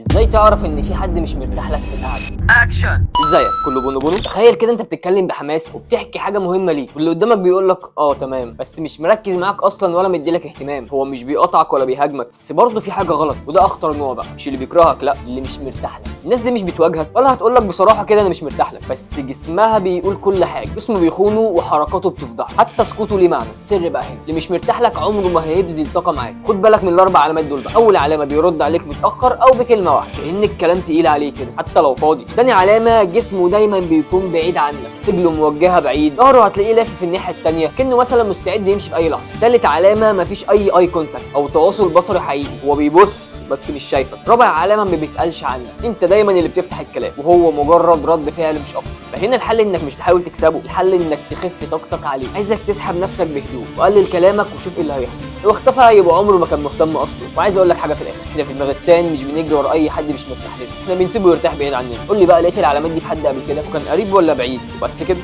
ازاي تعرف ان في حد مش مرتاح لك في القعده؟ اكشن. ازيك؟ كله بونو بونو. تخيل كده انت بتتكلم بحماس وبتحكي حاجة مهمة ليك، واللي قدامك بيقول لك اه تمام، بس مش مركز معاك اصلا ولا مديلك اهتمام. هو مش بيقطعك ولا بيهاجمك، بس برضه في حاجة غلط. وده اخطر نوع بقى، مش اللي بيكرهك، لا، اللي مش مرتاح لك. الناس دي مش بتواجهك ولا هتقول لك بصراحة كده انا مش مرتاح لك، بس جسمها بيقول كل حاجه. جسمه بيخونه وحركاته بتفضحه، حتى سكوته ليه معنى. السر بقى هنا، اللي مش مرتاح لك عمره ما هيبذل طاقة معاك. خد بالك من الاربع علامات دول بقى. اول علامه، بيرد عليك متاخر او بكلمه واحدة، كأن الكلام تقيل عليه كده حتى لو فاضي. تاني علامه، جسمه دايما بيكون بعيد عنك، رجله موجهة بعيد، ظهره هتلاقيه لافف في الناحية التانية، كانه مثلا مستعد يمشي في اي لحظة. تالت علامة، مفيش اي eye contact او تواصل بصري حقيقي، هو بيبص بس مش شايفك. رابع علامة، ما بيسالش عنك، انت دايما اللي بتفتح الكلام وهو مجرد رد فعل مش اكتر. فهنا الحل انك مش تحاول تكسبه، الحل انك تخف طاقتك عليه. عايزك تسحب نفسك بهدوء وقلل كلامك وشوف ايه اللي هيحصل. لو اختفى يبقى عمره ما كان مهتم اصلا. وعايز اقول لك حاجة في الاخر، احنا في دماغستان مش بنجري ورا اي حد مش مرتاح لنا، احنا بنسيبه يرتاح بعيد عننا. قول لي بقى، لقيت العلامات دي في حد قبل كده؟ وكان قريب ولا بعيد؟ وبس كده.